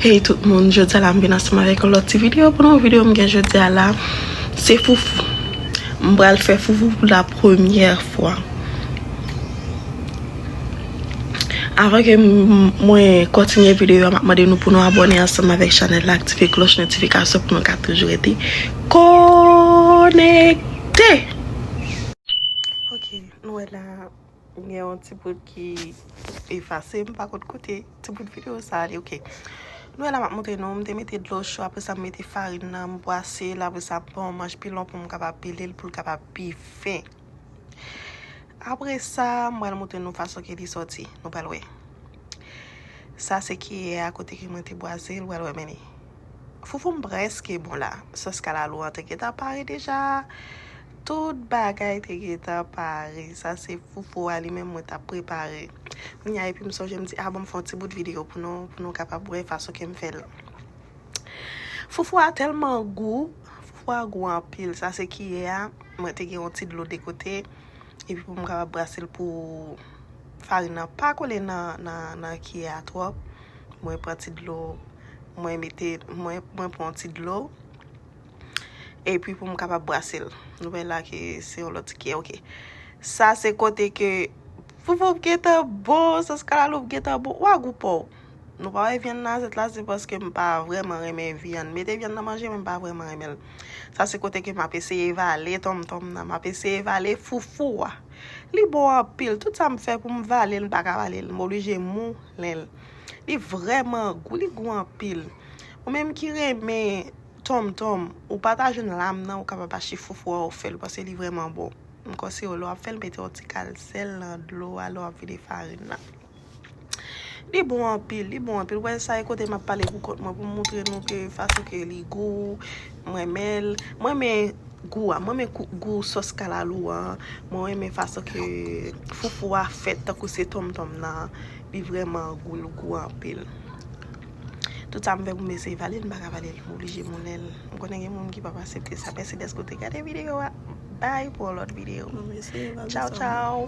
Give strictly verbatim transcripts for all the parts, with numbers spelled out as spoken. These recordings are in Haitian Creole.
Hey tout moun, jodi a la m vin ansanm avèk yon lòt ti videyo pou nou. Videyo m gen jodi a la, se foufou. M pral fè foufou pou la premyè fwa. Avan ke m- mwen kontinye videyo a, m ap mande nou pou nou abòne ansanm avèk chanèl la, aktive klòch notifikasyon pou nou ka toujou rete konekte. Ok, nou wè la, gen yon ti bout ki efase, m pa konn kote ti bout videyo sa ale, ok. Nou wè la, m ap montre nou, m te mete dlo cho, apre sa m mete farin nan, m bwase l, apre sa m pran yon manch pilon pou m kapab pile l, pou l kapab pi fen. Apre sa, m pral montre nou fason ke li sòti, nou pral wè. Sa se kiyè a kote ke mwen te bwase l, w pral wè, men li. Foufou m prèske bon la. Sòs kalalou an te gentan pare deja. Tout bagay te gentan pare. Sa se foufou a li menm mwen t ap prepare. Kounye a epi m sonje m di, a bon, m fè yon ti bout videyo pou nou, pou nou kapab wè fason ke m fè l. Foufou a tèlman gou, foufou a gou anpil. Sa se kiyè a, mwen te gen yon ti dlo de kote. Epi pou m kapab brase l pou farin nan pa kole nan, nan, nan kiyè a twòp. Mwen pran ti dlo, mwen mete, mwen, mwen pran ti dlo. Epi pou m kapab brase l. Nou wè la ke se yon lòt ti kiyè, ok. Sa se kote ke foufou ap gentan bon, sòs kalalou ap gentan bon. Wa gou pa w. Nou pa wè vyann nan zèt la, se paske m pa vrèman renmen vyann. Mete vyann nan manje, men m pa vrèman renmen l. Sa se kote ke m ap eseye vale tonmtonm nan. M ap eseye vale foufou a. Li bon anpil. Tout sa m fè pou m vale l, m pa ka vale l. M oblije moulen l. Li vrèman gou, li gou anpil. Ou menm ki renmen tonmtonm, ou pa ta jwenn lam nan, ou kapab achte foufou a, ou fè l, paske li vrèman bon. M konseye w, lè w ap fè l, mete yon ti kal sèl nan dlo a, lè w ap vide farin nan. Li bon anpil, li bon anpil. Wè sa e kote m ap pale pou kont mwen, pou m montre nou ke fason ke li gou, mwen renmen l. Mwen renmen gou a, mwen renmen kou- gou sòs kalalou a. Mwen renmen fason ke foufou a fèt, tankou se tonmtonm nan. Li vrèman gou, li gou anpil. Tout sa m fè pou m eseye vale l, m pa ka vale l. M oblije moulen l. M konnen gen moun ki p ap aksepte sa. Mèsi dèske w te gade videyo a. Bay pou yon lòt videyo. Tchaw, tchaw.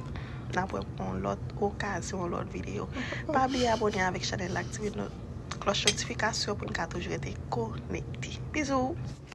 N ap wè pou yon lòt okazyon, yon lòt videyo. Pa bliye abòne avèk chanèl la, aktive no- klòch notifikasyon pou n ka toujou rete konekte. Bizou!